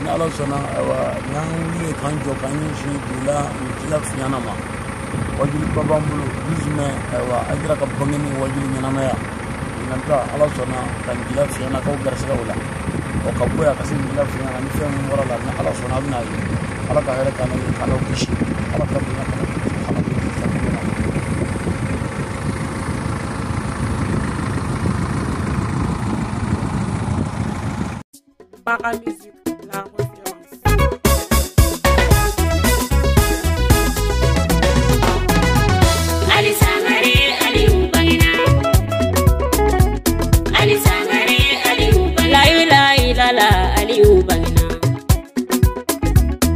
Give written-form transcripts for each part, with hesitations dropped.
Bi ni Ala sɔnna, ayiwa, n'an wuli k'an jɔ k'an ɲɛsin Jula Njila Fiɲana ma. Wajuliba b'an bolo 12 mai, ayiwa, a jira ka bange ni wajuli ɲɛnamaya. Ɲinanta Ala sɔnna ka Njila Fiɲana k'aw garisɛgɛ o la. Ɔ ka bɔ yan ka se Njila Fiɲana, ni fɛn min bɔra la, ni Ala sɔnna a bɛna ye. Ala ka hɛrɛ k'an ye, k'an kisi. Ala ka bonya kana. Para Musique, la référence. Ali Sangare, Aliou bangena. Ali Sangare, Aliou bangena. La ilaha illallah, Aliou bangena.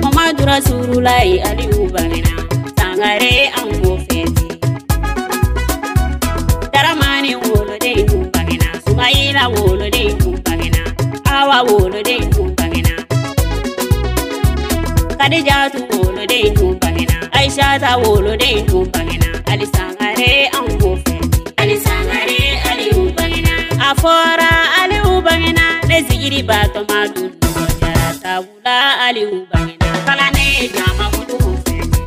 Muhammadu Rasulullahi, Aliou bangena. Sangare an b'o fɛti. Daramani woloden dun bangena. Sumayila woloden dun bangena. Awa woloden dun bangena. Kadijatu woloden dun bangena. Aishata woloden dun bangena. Ali Sangare an b'o fɛti. Ali Sangare, Aliou bangena. A fɔra Aliou bangena. Ne zigiri batɔ ma dun jara tabula Aliou bangena. Kalanden jama kudu fɛti.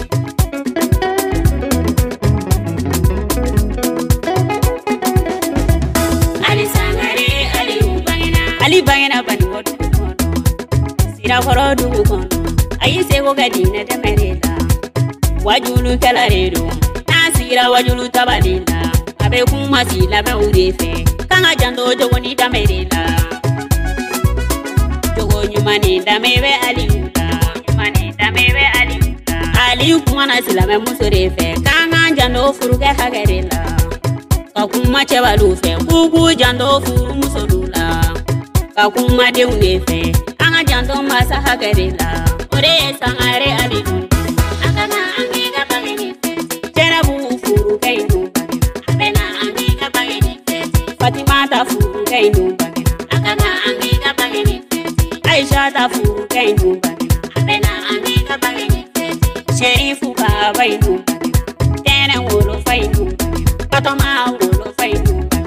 Ali Sangare, Aliou bangena. Ali bangena Banikɔ dugu kɔnɔ, Sirakɔrɔ dugu kɔnɔ. A y'i seko kɛ diinɛ dɛmɛ de la. Wajulikɛla de don. N'a sigira wajulu tabali la, a bɛ kuma silamɛw de fɛ. K'an ka janto jogo ni danbe de la. Jogo ɲuman ni danbe bɛ Aliou la. Ɲuman ni danbe bɛ Aliou la. Aliou kumana silamɛ muso de fɛ. K'an k'an janto furukɛ hakɛ de la. Ka kuma cɛbaliw fɛ, k'u k'u janto furumusow la. Ka kuma denw de fɛ, an ka janto masa hakɛ de la. O de ye Sangare Aliou. A ka kan an k'i ka bange ni fɛti. Jɛnɛbu furukɛ in dun bangena. A bɛ na an k'i ka bange ni fɛti. Fatimata furukɛ in dun bangena. A ka kan an k'i ka bange ni fɛti. Aishata furukɛ in dun bangena. A bɛ na an k'i ka bange ni fɛti. Sherifu baba in dun bangena. Tɛnɛ wolofa in dun bangena. Batɔma wolofa in dun bangena.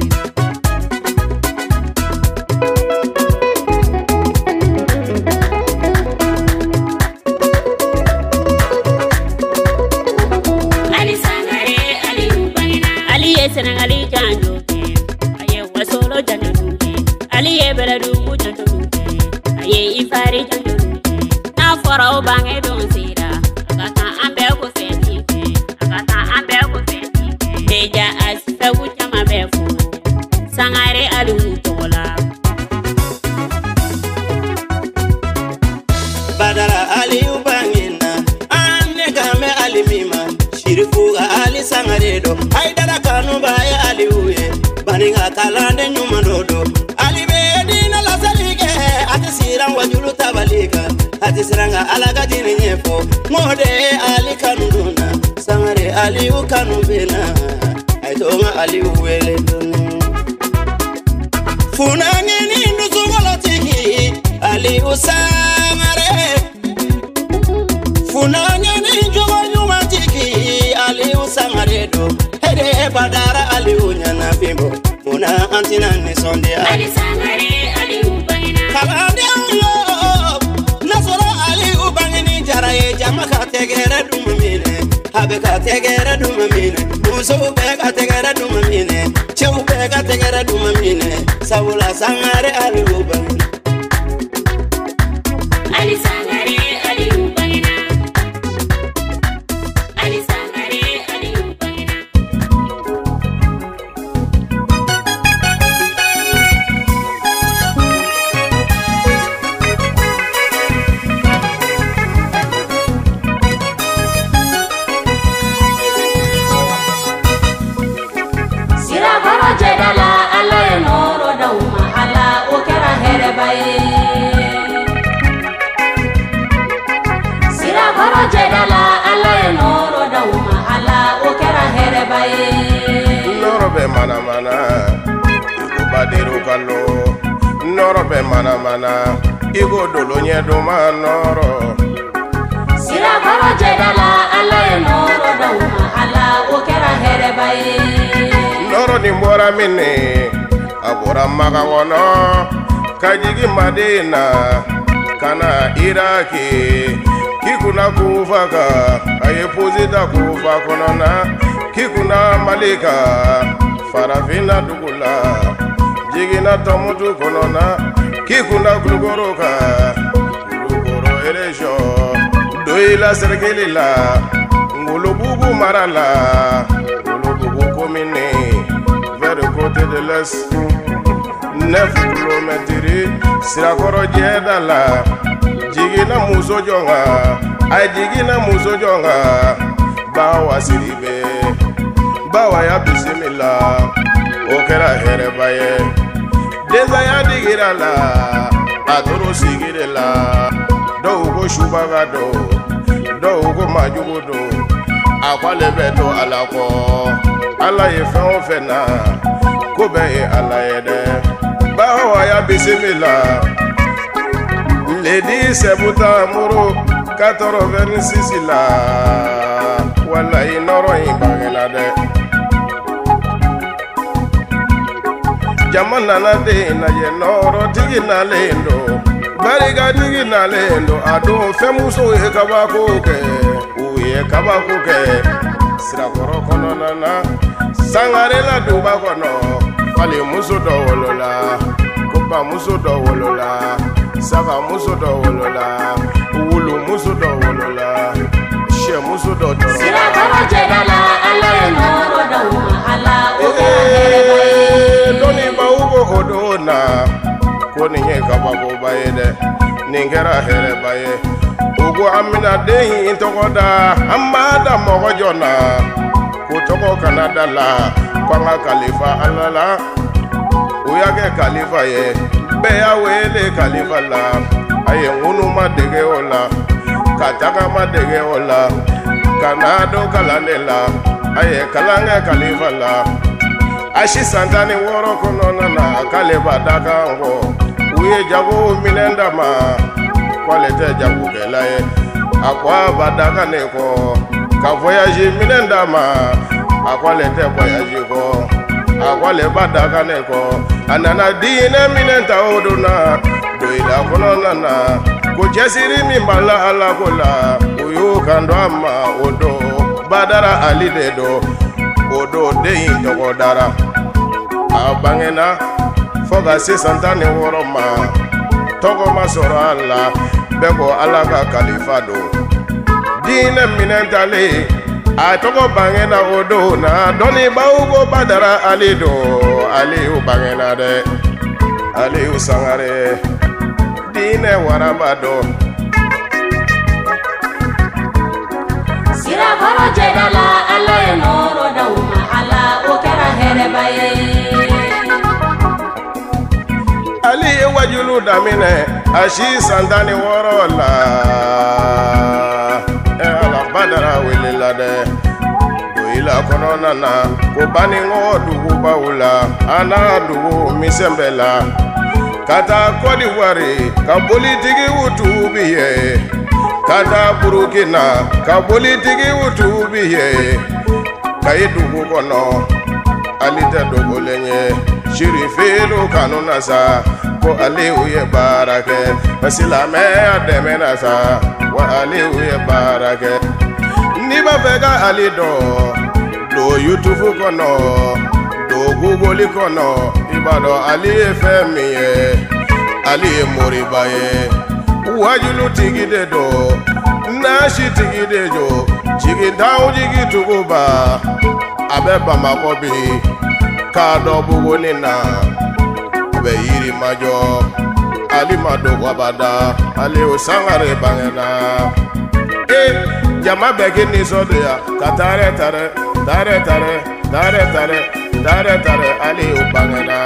Ali Sangare, Aliou bangena. Ali ye Senegali janjo kɛ, a ye Wasolo janjo dun kɛ. Ali ye Bɛlɛdugu janjo dun kɛ, a ye Ifari janjo dun kɛ. N'a fɔra o bange don sera, a ka kan an bɛɛ ko fɛti kɛ. A ka kan an bɛɛ ko fɛti kɛ. Deja Asifɛku caman bɛ fo Sangare Aliou tɔgɔ la. Badara Aliou bangena, an ne kan bɛ Ali min ma, Sirifu ka Ali Sangare don, Hayidara kanuba ye Aliou ye, Baninka kalanden ɲuman dɔ don. Ali bɛ diinɛ laseli kɛ, a tɛ siran wajulu tabali kan, a tɛ siran ka Ala ka diinɛ ɲɛfɔ. N'o de ye Ali kanu don na, Sangare Aliou kanu bɛ na, a ye to n ka Aliou wele dɔɔni. Funangini dusukɔlɔtigi Aliou Sangare. Funangini jogo ɲumantigi Aliou Sangare don. Hede Badara Aliou ɲɛnafin bɔ, munna an tɛna nisɔndiya? Ali Sangare, Aliou bangena. Kalandenw yo, n'a sɔrɔ Aliou bangeni jara ye, jama ka tɛgɛrɛ duma minɛ, a bɛ ka tɛgɛrɛ duma minɛ, musow bɛɛ ka tɛgɛrɛ duma minɛ, cɛw bɛɛ ka tɛgɛrɛ duma minɛ, sabula Sangare Aliou bangena. Ali Sangare, Aliou bangena. Ali Sangare, Aliou bangena. Sirakɔrɔ cɛda la, Ala ye nɔɔrɔ d'aw ma, Ala o kɛra hɛrɛba ye. Sirakɔrɔ cɛda la, Ala ye nɔɔrɔ d'aw ma, Ala o kɛra hɛrɛba ye. Nɔrɔ bɛ manamana, i ko baderu kalo. Nɔrɔ bɛ manamana, i ko dolo ɲɛduma nɔrɔ. Sirakɔrɔ cɛda la, Ala ye nɔɔrɔ d'aw ma, Ala o kɛra hɛrɛba ye. Nɔrɔ nin bɔra min ne, a bɔra Makan kɔnɔ, ka jigin Madina, ka na Iraki k'i kunna Kufa kan a ye posi da Kufa kɔnɔna k'i kunna Mali kan farafinna dugu la jiginna Tɔnbukutu kɔnɔna k'i kunna Kulukɔrɔ kan Kulukɔrɔ région Doyila cercle la Ngolobugu mara la Ngolobugu commune vers le côté de l'est 9 kilomètres Sirakɔrɔ jɛda la jiginna muso jɔn kan a jiginna muso jɔn kan Bawa Sidibe Bawa ya bisimila o kɛra hɛrɛba ye densaya digira la a toro sigi de la dɔw ko subaga don dɔw ko majugu don a k'ale bɛ to Ala kɔ Ala ye fɛn o fɛn na ko bɛɛ ye Ala ye dɛ Bawa ya bisimila le 10 septembre 86 la walayi nɔrɔ in bangena dɛ jama nana den lajɛ nɔrɔtigi nalen don barikatigi nalen don a don fɛnmusow ye kabako kɛ u ye kabako kɛ Sirakɔrɔ kɔnɔna na Sangarela duba kɔnɔ falimuso dɔ wolola ko bamuso dɔ wolola sagamuso dɔ wolola wulumuso dɔ wolola sɛmuso dɔ tɔrɔ Sirakɔrɔ jɛda la Ala ye nɔɔrɔ d'aw ma Ala o kɛra hɛrɛba ye. Dɔnnibaw ko o don na ko nin ye kabakoba ye dɛ nin kɛra hɛrɛba ye u ko an bɛna den in tɔgɔ da an b'a da mɔgɔ jɔn na ko tɔgɔ kana da la ko an ka kalifa Ala la u y'a kɛ kalifa ye bɛɛ y'a wele kalifa la a ye ŋunu ma dege o la ka tagama dege o la ka n'a don kalan de la a ye kalan kɛ kalifa la a si san 16 kɔnɔna na k'ale b'a da kan kɔ u ye jago minɛn d'a ma k'ale tɛ jagokɛla ye a ko a b'a da kan de kɔ ka voyage minɛn d'a ma a ko ale tɛ voyage kɔ a ko ale b'a da kan de kɔ a nana diinɛ minɛn ta o don na Doyila kɔnɔna na ko cɛsiri min b'a la Ala ko la u y'u kan don a ma o don Badara Ali de don o don den in tɔgɔ dara a bangena fo ka se san 16 ma tɔgɔ ma sɔrɔ a la bɛɛ ko Ala ka kalifa don diinɛ minɛn talen a tɔgɔ bangena o don na dɔnnibaw ko Badara Ali don Aliyu bangena dɛ Aliyu Sangare diinɛ waraba don. Sirakɔrɔ jɛda la Ala ye nɔɔrɔ d'aw ma Ala o kɛra hɛrɛba ye. Ali ye wajulu daminɛ a si san 16 la Ala Badara welela dɛ Doyila kɔnɔna na ko Baninko dugubaw la a n'a dugu misɛn bɛɛ la ka taa Côte d'Ivoire ka bolitigiw tuubi ye ka taa Burukina ka bolitigiw tuubi ye Kayi dugu kɔnɔ Ali tɛ dogolen ye Sirifelu kanu na sa ko Aliyu ye baara kɛ silamɛya dɛmɛ na sa wa Aliyu ye baara kɛ n'i b'a fɛ ka Ali dɔn don YouTube kɔnɔ don Google kɔnɔ i b'a dɔn Ali ye fɛn min ye Ali ye moriba ye wajulutigi de don naasitigi de don jigintanw jigituguba a bɛ Bamakɔ bi k'a dɔn Buguni na a bɛ Yirimajɔ Ali ma dogo abada Aliyu Sangare bangena jama bɛɛ k'i nisɔndiya ka taarɛ taarɛ taarɛ taarɛ taarɛ taarɛ taarɛ taarɛ Aliyu bangena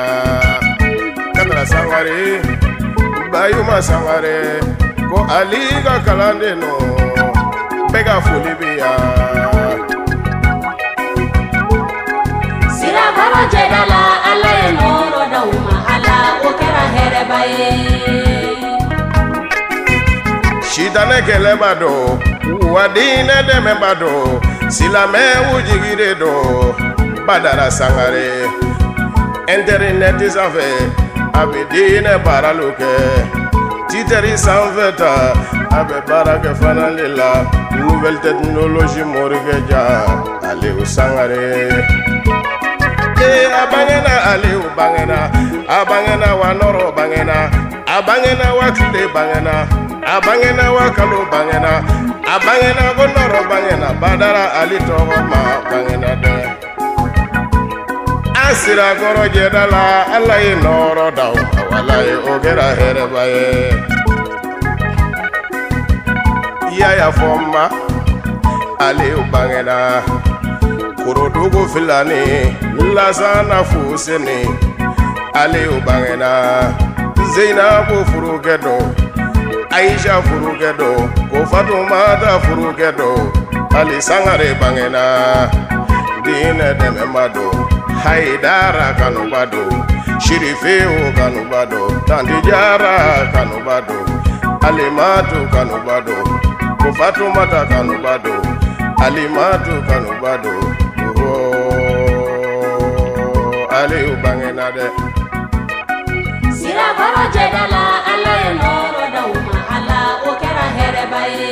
Kamara Sangare Bayuma Sangare ko Ali ka kalanden nɔ bɛɛ ka foli bɛ yan. Sirakɔrɔ jɛda la Ala ye nɔɔrɔ d'aw ma Ala o kɛra hɛrɛba ye. Sitanɛ kɛlɛba don wa diinɛ dɛmɛba don silamɛw jigi de don Badara Sangare internet sanfɛ a bɛ diinɛ baaraliw kɛ. Titɛri sanfɛ ta a bɛ baara kɛ fana de la nouvelle technologie Morikɛ Ja Aliyu Sangare. Ee a bangena Aliyu bangena, a bangena wa nɔrɔ bangena, a bangena wa tile bangena, a bangena wa kalo bangena, a bangena ko nɔrɔ bangena, Badara Ali tɔgɔ ma bangena dɛ. An sira kɔrɔ jɛda la, Ala ye nɔrɔ da o ma, walayi o kɛra hɛrɛba ye. Yaya fɔ n ma, Aliyu bangena Korodugu filani Lasana Fuseni, Aliyu bangena Zeinabu furukɛ don, Aisha furukɛ don, ko Fatumata furukɛ don, Ali Sangare bangena diinɛ dɛmɛba don, Haidara kanuba don, Shirifew kanuba don, Tanti Jara kanuba don, Alimatu kanuba don, ko Fatumata kanuba don, Alimatu kanuba don, oh Aliyu bangena dɛ. Sirakɔrɔ jɛda la, Ala ye nɔɔrɔ d'aw ma, Ala o kɛra hɛrɛba ye.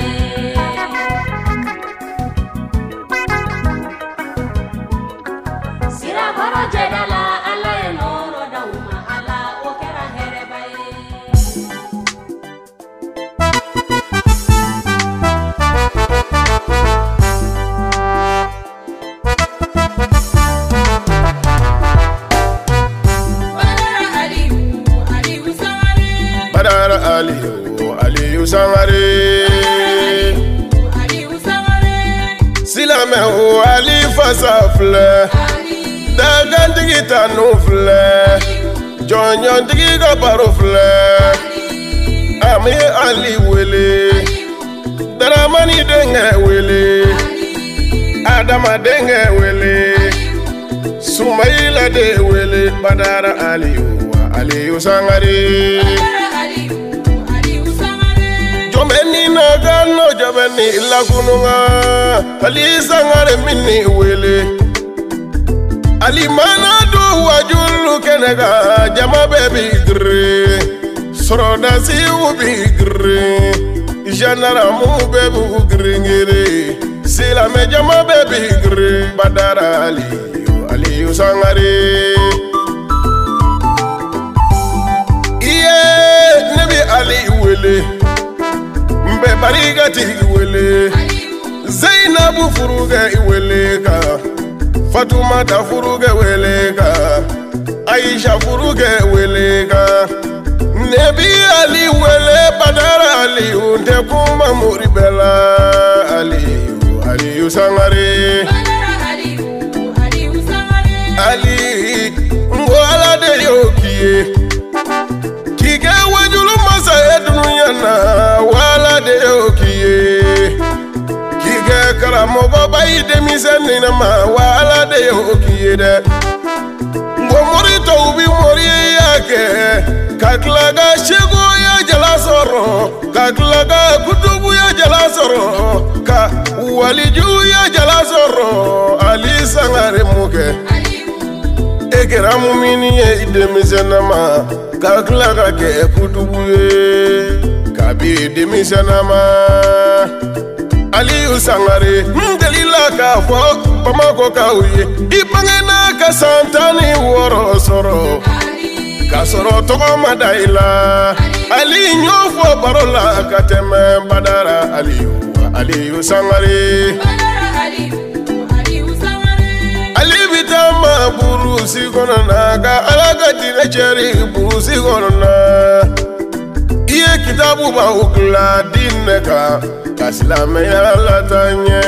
Sirakɔrɔ jɛda la, Ala ye nɔɔrɔ d'aw ma, Ala o kɛra hɛrɛba ye. Badara Aliyu, Aliyu Sangare. Silamɛw Ali fasa filɛ, dagantigi tanu filɛ, jɔnjɔntigi ka baro filɛ, an bɛ Ali wele, Daramani denkɛ wele, Adama denkɛ wele, Sumayila de wele, Badara Aliyu, Aliyu Sangare. Jɔnbɛni na gano jɔnbɛni lakununga, Ali Sangare minni wele. Ali mana don wajulu kɛnɛ kan, jama bɛɛ bi girin, sɔrɔdasiw bi girin, gendarmew bɛɛ b'u girin girin, silamɛ jama bɛɛ bi girin, Badara Aliyu, Aliyu Sangare. Iye ne bi Ali wele, n bɛ barikatigi wele, Zeinabu furukɛ wele kan, Fatumata furukɛ wele kan, Aisha furukɛ wele kan, ne bi Ali wele, Badara Aliyu n tɛ kuma mori bɛɛ la, Aliyu, Aliyu Sangare. Ali n ko Ala de y'o k'i ye, k'i kɛ wajulu masa ye dunuya na, wala de y'o k'i ye, k'i kɛ karamɔgɔba ye denmisɛnnin ma, wala de y'o k'i ye dɛ. N ko mori tɔw bi moriya kɛ, ka tila ka seguya jala sɔrɔ, ka tila ka kutubuya jala sɔrɔ, ka walijuya jala sɔrɔ, Ali Sangare mun kɛ? E kɛra mumini ye i denmisɛnnin ma, ka tila ka kɛ kutubu ye kabi denmisɛnnin ma. Aliyu Sangare, n delila k'a fɔ Bamakɔkaw ye, i bangena ka san 16 sɔrɔ, k'a sɔrɔ tɔgɔ ma da i la. Ali n y'o fɔ baro la ka tɛmɛ, Badara Aliyu, Aliyu Sangare. Ali bi taa ma burusi kɔnɔ na, ka Ala ka diinɛ cɛri burusi kɔnɔ na. I ye kitabu baw kila diinɛ kan, ka silamɛya lataa ɲɛ.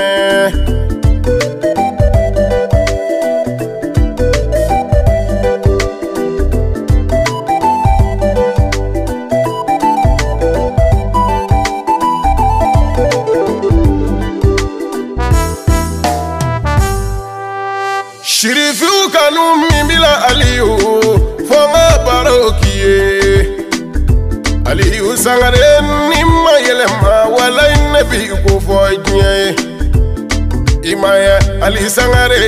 Shirifiw kanu min bila Aliyu, fo n ka baro k'i ye. Aliyu Sangare ni ma yɛlɛma, walayi ne b'i ko fɔ diɲɛ ye. I ma ye Ali Sangare,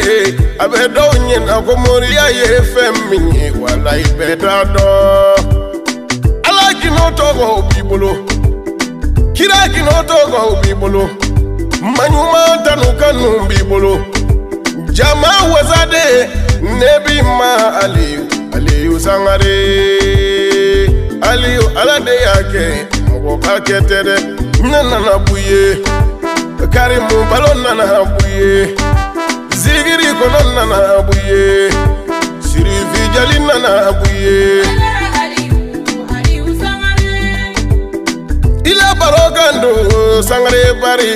a bɛ dɔw ɲɛna ko moriya ye fɛn min ye, walayi bɛɛ t'a dɔn. Ala kino tɔgɔ b'i bolo kira kino tɔgɔ b'i bolo maɲuman tanu kanu b'i bolo jama wasade ne bi ma Aliyu Aliyu Sangare Aliyu ala de y'a kɛ mɔgɔ ka kɛ tɛ dɛ ne nana b'u ye Karimu Balo nana b'u ye Zigiri kɔnɔ nana b'u ye Sirifi Jali nana b'u ye Ila baro kan don Sangare bari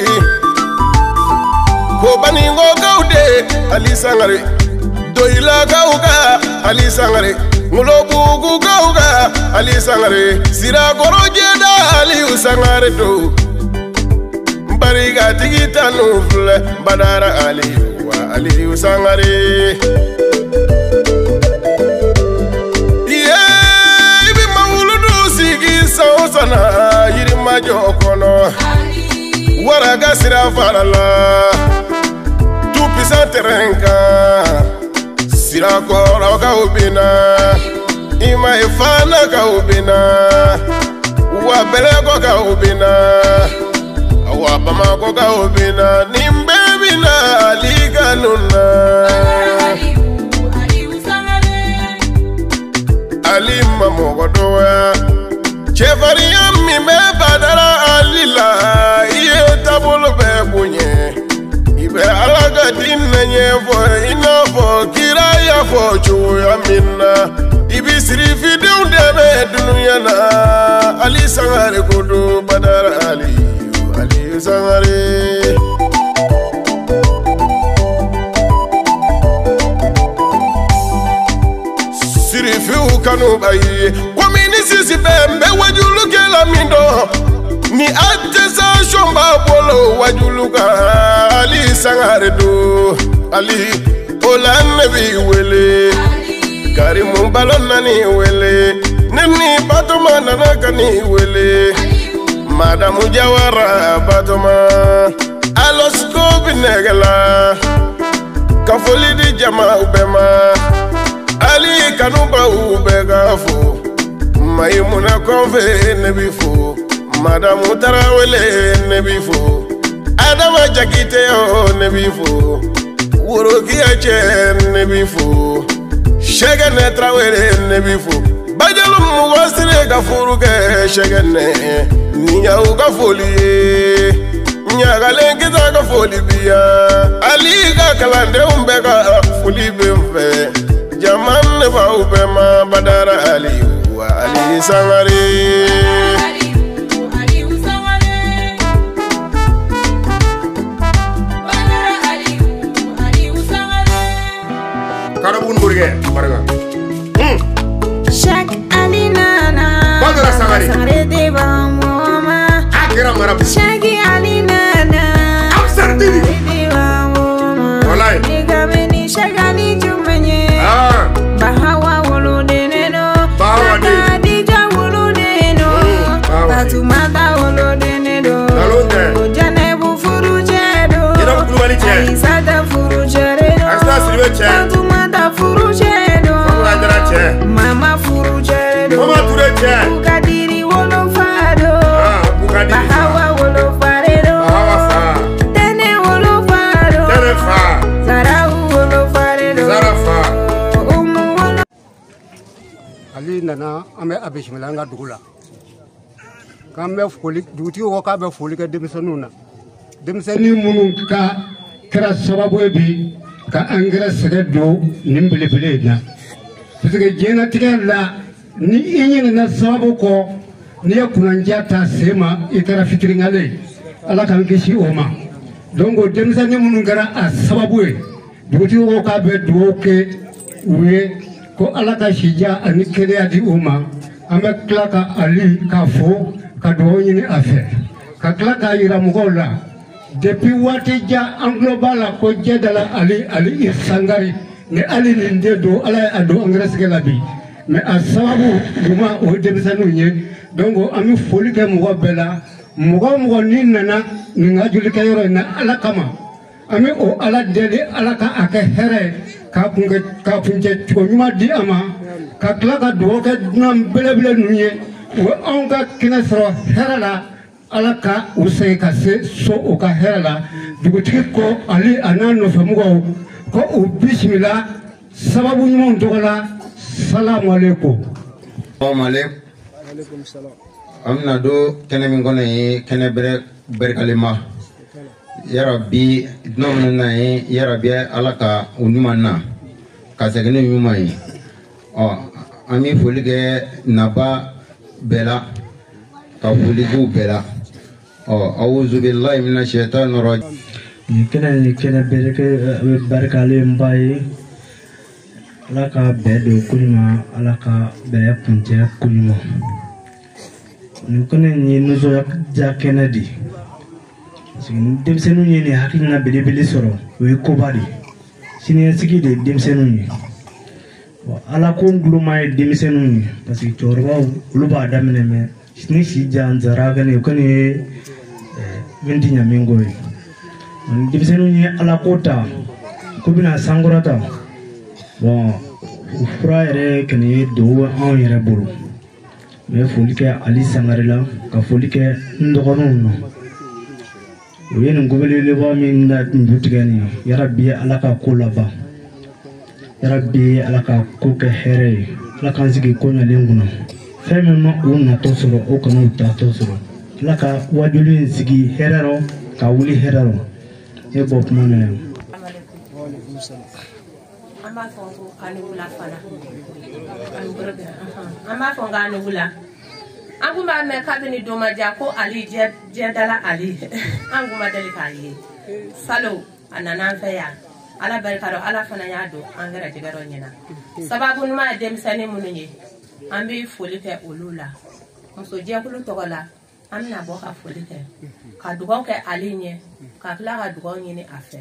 ko baningokaw de Ali Sangare Doyilakaw ka Ali Sangare Ngolobugukaw ka Ali Sangare Sirakɔrɔ jɛda Aliyu Sangare do Barikatigi tanu filɛ Badara Aliyu wa Aliyu Sangare Iye i bɛ mawuludu sigi san o san na Yirimajɔ kɔnɔ Waraga sira fara la Tupisa terrain kan Sirakɔrɔkaw bɛ na Imaye Fanakaw bɛ na wa Bɛlɛkɔkaw bɛ na wa Bamakɔkaw bɛ na nin bɛɛ bɛ na Ali kanu na Ali ma mɔgɔ dɔgɔya cɛfarinya min bɛ Badara Ali la i ye taabolo bɛɛ bonya i bɛ Ala ka diinɛ ɲɛfɔ i n'a fɔ kira y'a fɔ cogoya min na i bɛ sirifidenw dɛmɛ dunuya na Ali Sangare ko don Badara Aliyu Aliyu Sangare. Sirifiw kanu b'a ye komi ni sisi bɛɛ n bɛ wajulukɛla min dɔn ni attestation b'a bolo wajulu kan Ali Sangare don Ali o la ne b'i wele Karimu Balo nani wele ne ni Batoma nana ka n'i wele Madamu Jawara Batoma Alosiko bi nɛgɛ la ka foli di jamaw bɛɛ ma Ali kanubaw bɛɛ ka fo Mayimuna Kɔnfe ne bi fo Madamu Tarawele ne bi fo Adama Jakite o ne bi fo Worokiya cɛ ne bi fo Sɛgɛnɛ Tarawele ne bi fo Bajalu mɔgɔ sire ka furu kɛ Sɛgɛnɛ ni y'aw ka foli ye Ɲagalen kita ka foli bi yan Ali ka kalandenw bɛɛ ka foli bɛ n fɛ jama ne b'aw bɛɛ ma Badara Aliyu wa Ali Sangare. Karabu Nburge, barika. Chaque Ali nana Badara Sangare. Sangare de Bamoma. A kɛra marabu. Chaque Ali nana Absar Didi. de Bamoma. Walayi. Ne ka bɛ ni Chaque Ali jumɛn ye? Ah. Bahawa woloden don. Bahawa den. Kadija woloden don. Bahawa den. Fatumata woloden don. Nkalon tɛ. Jɛnɛbu furucɛ don. Jɛnɛbu Kulubali cɛ. Ayisata furucɛ de don. Ayisata Sidibe cɛ. Fatumata furucɛ don. Famara Jara cɛ. Mama furucɛ don. Mama Ture cɛ. Bukadiri wolofa don. Ah, Bukadiri fa. Bahawa wolofa de don. Bahawa fa. Tɛnɛ wolofa don. Tɛnɛ fa. Zarawu wolofa de don. Zara fa. Umu wolo. Ali nana an bɛ a bisimila an ka dugu la k'an bɛ foli dugutigi ko k'a bɛ foli kɛ denmisɛnninw na denmisɛnnin minnu ka kɛra sababu ye bi ka angɛrɛ sɛgɛ don nin belebele in na parce que diɲɛlatigɛ la ni i ɲinɛna sababu kɔ n'i ye kunnandiya ta sen ma i kɛra fitiriwale ye ala k'an kisi o ma donc denmisɛnnin minnu kɛra a sababu ye dugutigi ko k'a bɛ dugawu kɛ u ye ko ala ka sija ani kɛnɛya di u ma an bɛ tila ka Ali k'a fo ka dugawu ɲini a fɛ ka tila k'a yira mɔgɔw la depuis waati jan an tulo b'a la ko Jɛdala Ali Ali Sangare ni Ali nin den don ala ye a don angɛrɛ sɛgɛ la bi mais a sababu ɲuman o ye denmisɛnninw ye donc an bɛ foli kɛ mɔgɔ bɛɛ la mɔgɔ o mɔgɔ n'i nana nin ka jolikɛyɔrɔ in na ala kama an bɛ o ala deli ala ka a kɛ hɛrɛ ye k'a kuncɛ cogo ɲuman di a ma ka tila ka dugawu kɛ dunan belebele ninnu ye U anw ka kɛnɛ sɔrɔ hɛrɛ la, Ala ka u segin ka se so u ka hɛrɛ la. Dugutigi ko ale a n'a nɔfɛmɔgɔw ko u bisimila sababu ɲumanw tɔgɔ la. Salamu aleykum. Salamu aleykum. An bɛna don kɛnɛ min kɔnɔ ye kɛnɛ bɛrɛkalema. Yarabi dunan minnu na ye, yarabi Ala ka u ɲuman na ka segin ni ɲuman ye. Ɔ an bɛ foli kɛ naba bɛɛ la, ka foli k'u bɛɛ la. Ɔ awuzubilayi mina sɛtani rajim. Nin kɛnɛ in kɛnɛ barikalenba ye. Ala ka bɛɛ don ko ɲuman, Ala ka bɛɛ kuncɛ ko ɲuman. Nin kɛnɛ in ye nisɔndiya kɛnɛ de ye. Parce que ni denmisɛnninw ye nin hakilina belebele sɔrɔ, o ye koba de ye. Siniɲɛsigi de ye denmisɛnninw ye. Ala ko guloma ye denmisɛnninw ye, parce que cɛkɔrɔbaw olu b'a daminɛ mɛ ni si jansara kɛnɛ o kɔni ye min ti ɲa min kɔ ye. Ni denmisɛnninw ye ala ko ta k'u bɛna sankɔrɔta, bon o fura yɛrɛ kɔni ye duwawu anw yɛrɛ bolo. N bɛ foli kɛ Ali Sangare la, ka foli kɛ n dɔgɔninw na. U ye nin kobelebeleba min da ju tigɛ nin ye, yarabi Ala ka ko laban, yarabi Ala ka ko kɛ hɛrɛ ye, Ala k'an sigi ko ɲalen kunna. Fɛn min ma u natɔ sɔrɔ, o kana u taatɔ sɔrɔ. Ala ka wajuli in sigi hɛrɛ rɔ, ka wuli hɛrɛ rɔ. Ne bɔ kuma na yan. An b'a fɔ ko ani wula fana. An b'a fɔ k'an ni wula. An kun b'a mɛn kabini don ma diya ko Ali jɛdala Ali. An kun ma deli k'a ye. Salon a nana an fɛ yan. Ala barika dɔn, Ala fana y'a don an gɛrɛjɛgɛ dɔ ɲɛna. Sababu ɲuman ye denmisɛnnin minnu ye, an bɛ foli kɛ olu la. Musojɛkulu tɔgɔ la, an bɛna bɔ ka foli kɛ, ka dugawu kɛ Ali ɲɛ, ka tila ka dugawu ɲini a fɛ.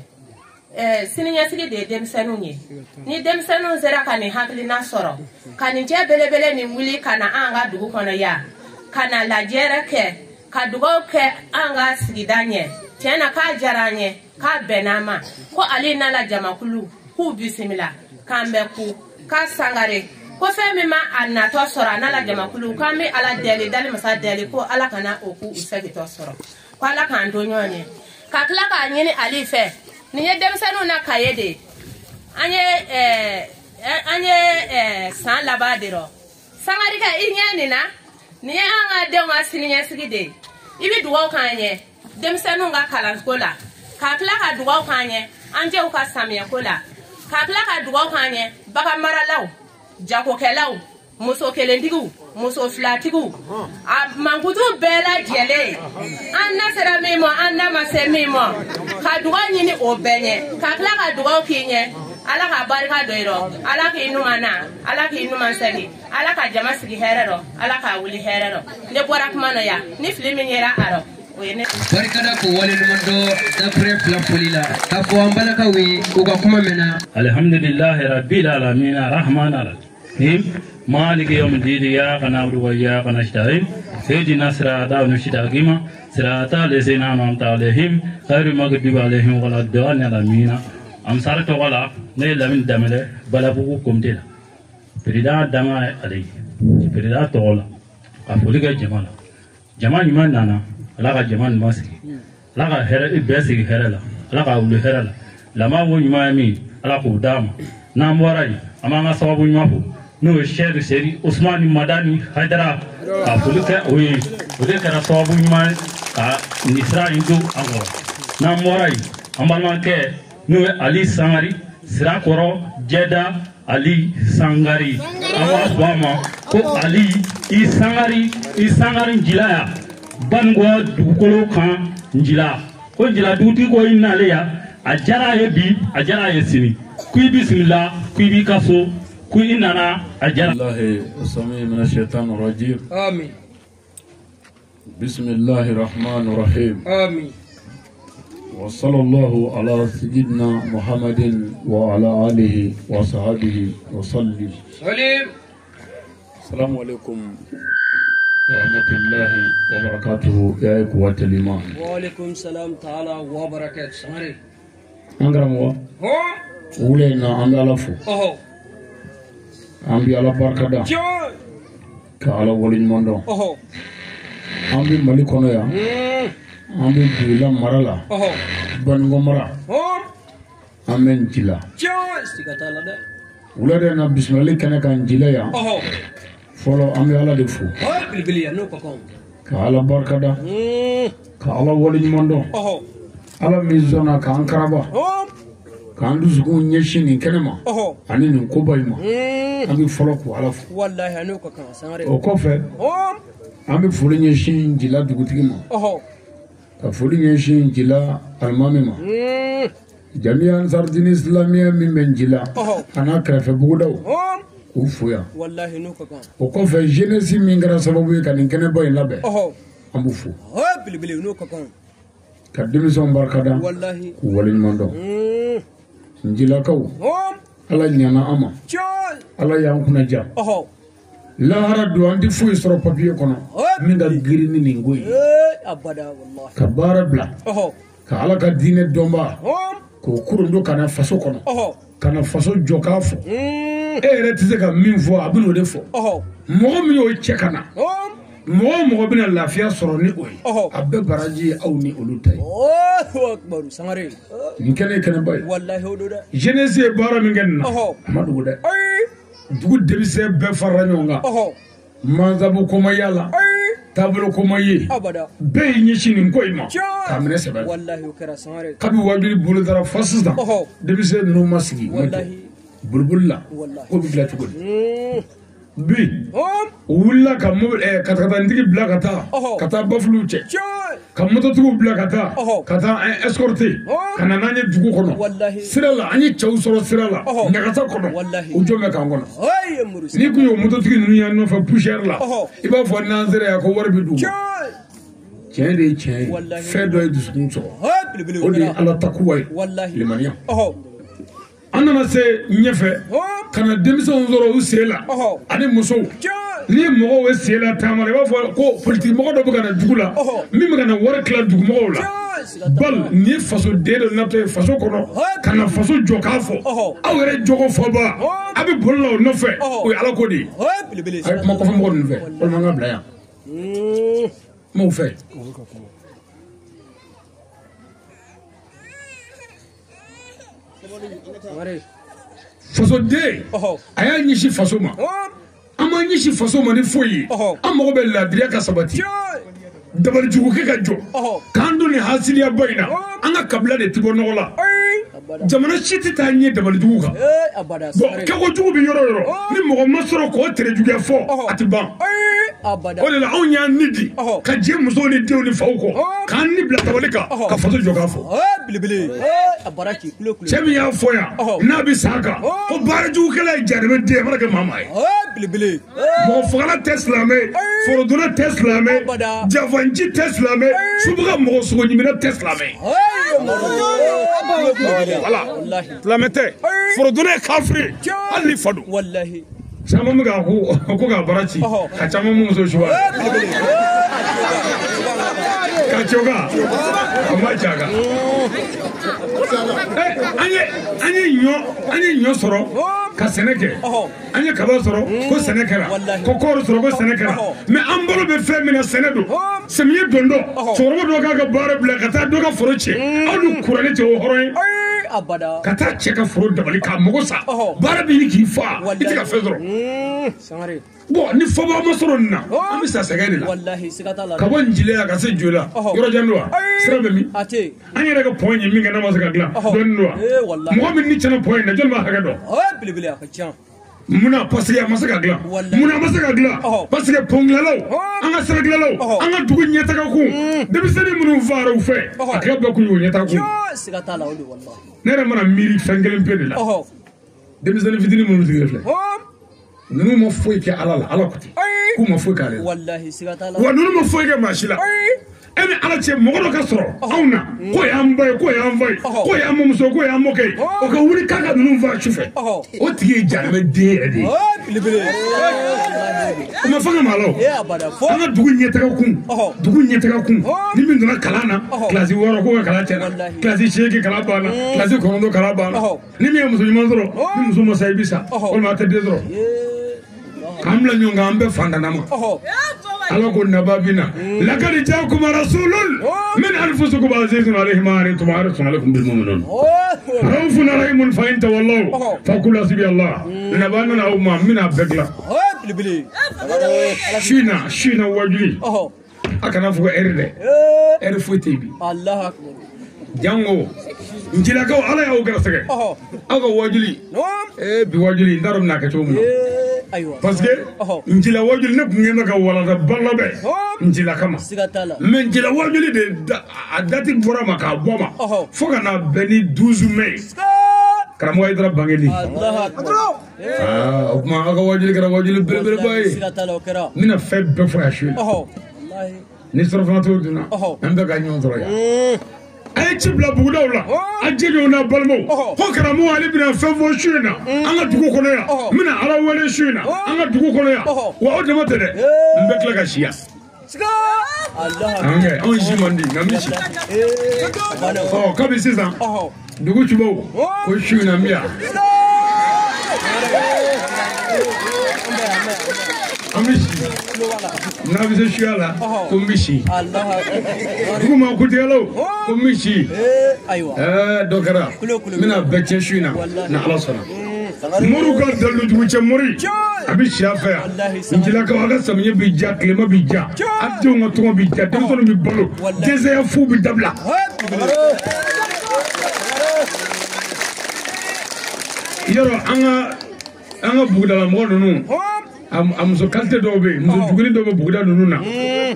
Siniɲɛsigi de ye denmisɛnninw ye. Ni denmisɛnninw sera ka nin hakilina sɔrɔ, ka nin cɛ belebele nin wuli ka na an ka dugu kɔnɔ yan, ka na lajɛrɛ kɛ, ka dugawu kɛ an ka sigida ɲɛ, tiɲɛ na k'a diyara an ye, k'a bɛnna an ma, ko Ale n'a la jamakulu k'u bisimila, k'an bɛ ku, k'a Sangare, ko fɛn min ma a natɔ sɔrɔ a n'a la jamakulu, k'an bɛ Ala deli, dali masa deli, ko Ala kana o k'u segintɔ sɔrɔ, ko Ala k'an to ɲɔgɔn ye, ka tila k'a ɲini Ale fɛ. Nin ye denmisɛnninw na kaye de ye. An ye san laban de rɔ. Sangarikɛ, i ɲɛ nin na, nin ye an ka denw ka siniɲɛsigi de ye. I bɛ dugawu k'an ye denmisɛnninw ka kalanko la, ka tila ka dugawu k'an ye an jɛw ka samiyɛko la, ka tila ka dugawu k'an ye bagan maralaw, jagokɛlaw, muso kelentigiw, muso filatigiw, a mankutu bɛɛ lajɛlen, an na sera min ma, an na ma se min ma, ka dugawu ɲini o bɛɛ ɲɛ, ka tila ka dugawu k'i ɲɛ. Ala ka barika don i rɔ, Ala k'i ɲuman na, Ala k'i ɲuman segin, Ala ka jama sigi hɛrɛ rɔ, Ala ka wuli hɛrɛ rɔ. Ne bɔra kuma na yan, ni fili min yera a rɔ, o ye ne. Barikada ko waleɲuman dɔn dakurɛ fila foli la k'a fɔ an balakaw ye u ka kuma mɛnna. Alhamdulilahi rabbil alamin arrahman arrahim maliki yawmiddin iyyaka na'budu wa iyyaka nasta'in ihdina siratal mustaqim siratal ladzina an'amta alaihim ghayril maghdubi alaihim waladdallin amin. Ansar tɔgɔ la, ne ye Lamini Danbɛlɛ Balabugu komite la, président danga ye ale ye, président tɔgɔ la ka foli kɛ jama la. Jama ɲuman nana, Ala ka jama ɲuman sigi, Ala ka hɛrɛ bɛɛ sigi hɛrɛ la, Ala ka wuli hɛrɛ la. Laban ko ɲuman ye min ye, Ala k'o d'a ma. N'an bɔra yen, an b'an ka sababu ɲuman fo, n'o ye Sɛki Seri Usumani Madani Hayidara, ka foli kɛ o ye, o de kɛra sababu ɲuman ye ka nin sira in don an kɔrɔ. N'an bɔra yen, an balimakɛ n'o ye Ali Sangari, Sirakɔrɔ Jɛda Ali Sangari, an b'a fɔ a ma ko Ali i Sangari, i Sangari Njila yan, Banikɔ dugukolo kan Njila. Ko Njila dugutigi ko i nalen yan, a diyara a ye bi, a diyara a ye sini, ko i bisimila, ko i b'i ka so, ko i nana, a diyara. Allahi sami mina shaitan rajim. Amin. Bismillahi rahman rahim. Amin. وصلى الله على سيدنا محمد وعلى آله وصحبه وسلم. سليم. السلام عليكم ورحمة الله وبركاته يا إخوة الإيمان. وعليكم السلام تعالى وبركاته. سمري. أنغرامو. هو. ولينا عند الله فو. أهو. عم بي الله بركة. Ka Ala waleɲuman dɔn. An bɛ Mali kɔnɔ yan. An bɛ Dugula mara la. Banikɔ mara. An bɛ Ncila. Wula de na bisimilali kɛnɛ kan Ncila yan. Fɔlɔ an bɛ Ala de fo. Ka Ala barikada. Ka Ala waleɲuman dɔn. Ala min sɔnna k'an karaba. K'an dusukun ɲɛsin nin kɛnɛ ma. Ani nin koba in ma. An bɛ fɔlɔ k'u Ala fo. O kɔfɛ. An bɛ foli ɲɛsin Ncila dugutigi ma. Ka foli ɲɛsin Ncila alimami ma. Jamiya Ansardini Islamiya min bɛ Ncila. A n'a kɛrɛfɛ bugudaw. K'u fo yan. O kɔfɛ jeunesse min kɛra sababu ye ka nin kɛnɛba in labɛn. An b'u fo. Ka denmisɛnw barikada. K'u waleɲuman dɔn. Ncilakaw. Ala ɲana an ma. Ala y'an kunnaja. Lahara don an tɛ foyi sɔrɔ papiye kɔnɔ min ka girin ni nin ko ye. Ka baara bila. Ka Ala ka diinɛ dɔnbaa. K'o kurun ka na faso kɔnɔ. Ka na faso jɔ k'a fɔ. E yɛrɛ tɛ se ka min fɔ a bɛ n'o de fɔ. Mɔgɔ min y'o cɛ ka na. Mɔgɔ o mɔgɔ bɛna lafiya sɔrɔ ni o ye. A bɛɛ baraji ye aw ni olu ta ye. Nin kɛnɛ ye kɛnɛba ye. Jeunesse ye baara min kɛ nin na. A ma dogo dɛ. Dugu denmisɛn bɛɛ farala ɲɔgɔn kan. Mansabu ko ma y'a la. Taabolo ko ma ye. Bɛɛ y'i ɲɛsin nin ko in ma. K'a minɛ sɛbɛ la. Kabi wajuli bolo dara fo sisan. Denmisɛn ninnu ma sigi. Boliboli la. Ko bɛ dilan cogo di. Bi u wulila ka mobili katakataatigi bila ka taa. Ka taa bafuluw cɛ. Ka mototigiw bila ka taa. Ka taa an escorter. Ka na n'an ye dugu kɔnɔ. Sira la an ye cɛw sɔrɔ sira la. Ɲagasa kɔnɔ. U jɔ bɛ k'an kɔnɔ. N'i kun y'o mototigi ninnu y'an nɔfɛ poussière la. I b'a fɔ n'an sera yan ko wari bɛ d'u ma. Tiɲɛ de ye tiɲɛ ye. Fɛn dɔ ye dusukun sɔgɔ. O de ye Ala takuwa ye. Limaniya. An nana se ɲɛfɛ ka na denmisɛnw sɔrɔ u sen la ani musow. Ni mɔgɔw ye sen la taama la i b'a fɔ ko politiki mɔgɔ dɔ bɛ ka na dugu la min bɛ ka na wari tila dugumɔgɔw la. Bal nin ye fasoden dɔ natɔ ye faso kɔnɔ ka na faso jɔ k'a fɔ aw yɛrɛ jogo fɔba a bɛ boli la o nɔfɛ o ye Ala ko de ye. A ye kuma kɔfɛ mɔgɔ ninnu fɛ walima an ka bila yan. M'o fɛ. Fasoden a y'a ɲɛsin faso ma. An m'an ɲɛsin faso ma ni foyi ye. An mago bɛ laadiriya ka sabati. Dabalijugukɛ ka jɔ. K'an don nin hasiliyaba in na. An ka kabila de ti bɔ nɔgɔ la. Jamana si tɛ taa ɲɛ dabalijugu kan. Bon kɛkojugu bɛ yɔrɔ o yɔrɔ. Ni mɔgɔ ma sɔrɔ k'o tere juguya fɔ a tɛ ban. O de la anw y'an ni di ka jɛ musow ni denw ni faw kɔ. K'an ni bila dabali kan ka faso jɔ k'a fɔ. Cɛ min y'a fɔ yan n'a bɛ san kan ko baarajugukɛla ye jarimɛ den a mana kɛ maa maa ye. Mɔgɔ fagala tɛ silamɛ, forodonna tɛ silamɛ, jafanji tɛ silamɛ, subaga mɔgɔ sogo ɲimina tɛ silamɛ. Voilà, silamɛ tɛ, forodonna ye kafiri hali ni fa don. Caman bɛ k'a ko k'a bara ci, ka caman muso suwa. Ka cɛ o kan, a ma cɛ a kan. An ye ɲɔ sɔrɔ ka sɛnɛ kɛ. An ye kaba sɔrɔ ko sɛnɛ kɛra. Ko kɔɔri sɔrɔ ko sɛnɛ kɛra. Mais an balo bɛ fɛn min na sɛnɛ don. Samiyɛ don dɔ cɛkɔrɔba dɔ k'a ka baara bila ka taa dɔ ka foro cɛ. Aw ni kuranɛ cɛ o hɔrɔn ye. Ka taa cɛ ka foro dabali k'a mago sa. Baara bɛ ɲini k'i fa i tɛ ka fɛn sɔrɔ. Bon ni fɔba ma sɔrɔ nin na an bɛ sa sɛgɛn de la. Ka bɔ Ncile la ka se Joyila yɔrɔ jan don wa? Sira bɛ min? An yɛrɛ ka pɔn ye min kɛ n'a ma se ka dilan dɔɔnin don wa? Mɔgɔ min ni tiɲɛna pɔn in na jɔn b'a hakɛ dɔn? Munna parce que a ma se ka dilan. Munna a ma se ka dilan? Parce que pɔn dilanlaw an ka sira dilanlaw an ka dugu ɲɛtaga kun denmisɛnnin minnu faara u fɛ a tila bɛɛ kun y'o ɲɛtaga kun. Ne yɛrɛ mana miiri fɛn kelen pe de la. Denmisɛnnin fitinin minnu sigilen filɛ. Ninnu ma foyi kɛ Ala la, Ala ko ten. K'u ma foyi k'ale la. Wa ninnu ma foyi kɛ maa si la. E ni Ala cɛ mɔgɔ dɔ ka sɔrɔ anw na k'o y'an ba ye k'o y'an fa ye k'o y'an mɔmuso k'o y'an mɔkɛ ye o ka wuli k'a ka ninnu faa su fɛ o tigi ye jahanamɛ den yɛrɛ de ye. O ma fɛn kɛ maa la o. An ka dugu ɲɛtaga kun dugu ɲɛtaga kun ni min donna kalan na kilasi 6 k'o ka kalan tiɲɛna kilasi 8 kalan banna kilasi 9 kalan banna ni min ye muso ɲuman sɔrɔ ni muso ma sa i bɛ sa walima a tɛ den sɔrɔ. K'an bila ɲɔgɔn kan an bɛɛ fandana ma. Ala ko naba bina. Laqad jaakum rasulun min anfusikum azizun alayhi ma anittum harisun alaykum bil mu'minin. Raufun rahimun fa in tawallaw faqul hasbi Allah. Naba nana aw ma n bɛna bɛɛ dilan. Su in na wajuli. A kana fɔ ko ɛri dɛ. Ɛri foyi tɛ yen bi. Jango njilakaw ala y'aw gɛrɛsɛgɛ. Aw ka wajuli. Bi wajuli n t'a dɔn bɛna kɛ cogo min na. Parce que njila wajuli ne tun kɛn bɛ ka walanda ba labɛn njila kama. Mais njila wajuli de a date bɔra ma k'a bɔ ma fo ka na bɛn ni 12 mai. Karamɔgɔ Hayidara bangeli. O tuma aw ka wajuli kɛra wajuli belebeleba ye. N bɛna fɛn bɛɛ fɔ yan su in na. Ni surafana t'o dunna an bɛɛ ka ɲɔgɔn sɔrɔ yan. A ye ci bila bugudaw la a jɛɲɔgɔn n'a balimaw ko karamɔgɔ ale bɛna fɛn fɔ su in na an ka dugu kɔnɔ yan n bɛna ala wele su in na an ka dugu kɔnɔ yan wa o dama tɛ dɛ n bɛ tila ka si yan. Anw si man di nka n bɛ si. Ɔ kabi sisan dugu cubaw ko su in na n bɛ yan. An bɛ si n'a bɛ se suya la ko n bɛ si dugu ma kutigɛlaw ko n bɛ si dɔ kɛra n bɛna bɛɛ tiɲɛ su in na ni ala sɔnna. Moriw ka dalilujugu cɛ mori a bɛ si a fɛ yan njilakaw a ka samiyɛ bɛ ja tilema bɛ ja a denw ka tɔgɔ bɛ ja denmisɛnninw bɛ balo dɛsɛya fu bɛ dabila. Yɔrɔ an ka bugudalamɔgɔ ninnu a muso kalite dɔw bɛ yen muso juguni dɔw bɛ buguda ninnu na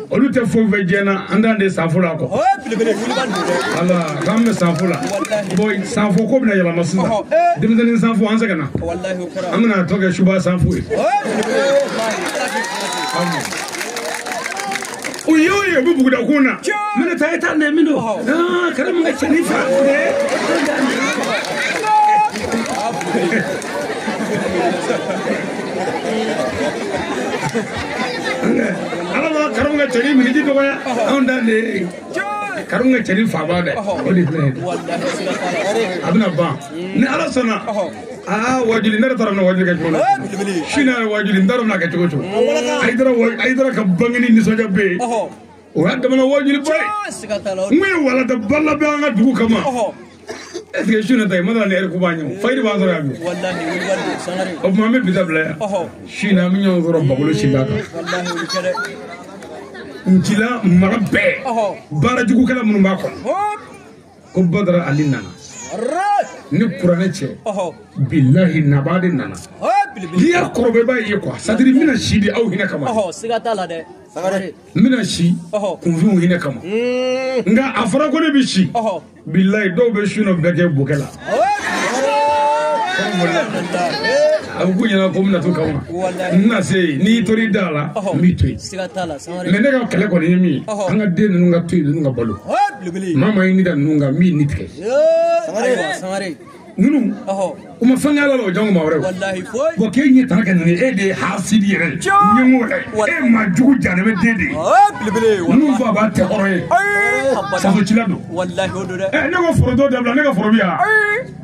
olu tɛ foyi fɛ diɲɛ na an t'an de sanfo la kɔ. Ala k'an bɛ sanfo la bon sanfo ko bɛna yɛlɛma sisan denmisɛnnin sanfo an sɛgɛnna an bɛna tɔ kɛ suba sanfo ye. U ye o ye u bɛ buguda kun na n bɛna taa e ta nɛ min don karamɔgɔ ka cɛnin fa. Ala b'a karamɔgɔ ka cɛnin miniji dɔgɔya anw ta de karamɔgɔ ka cɛnin faba dɛ o de filɛ a bɛna ban ni ala sɔnna. Wajuli ne yɛrɛ t'a dɔn bɛna wajuli kɛ cogo min na su in na yɛrɛ wajuli n t'a dɔn bɛna kɛ cogo o cogo Hayidara ka bangeni nisɔndiya bɛ yen o y'a damana wajuliba ye n ko ye walanda ba labɛn an ka dugu kama. Est-ce que su in na ta ye ma ni ɛri ko b'an ɲɛ fayiri b'an sɔrɔ yan bi o tuma an bɛ bi ta bila yan su in na an bɛ ɲɔgɔn sɔrɔ Bakolo sinda kan Ncila mara bɛɛ baarajugukɛla minnu b'a kɔnɔ ko Badara Ali nana ni kuranɛ cɛ bilahi naba de nana n'i y'a kɔrɔbɔ i b'a ye quoi c'est à dire n bɛna si di aw hinɛ kama n bɛna si kunfinw hinɛ kama nka a fɔra ko ne bɛ si bilahi dɔw bɛ su nɔ bɛɛ kɛ bokɛ la a bɛ k'u ɲɛna ko n bɛna to kama n bɛna se yen n'i tor'i da la n b'i to yen mais ne ka kɛlɛ kɔni ye min ye an ka den ninnu ka to yen ninnu ka balo maa maa ye ni da ninnu kan n b'i ni tigɛ ninnu u ma fɛn kɛ ala la o jango maa wɛrɛ bon k'e ɲɛ tana kɛ ninnu ye e de ye hasidi yɛrɛ ye ɲɛngo yɛrɛ e maa jugu janɛmɛ den de ye ninnu fa b'a tɛ hɔrɔn ye fasocila don ne ko foronto dabila ne ka foro bi yan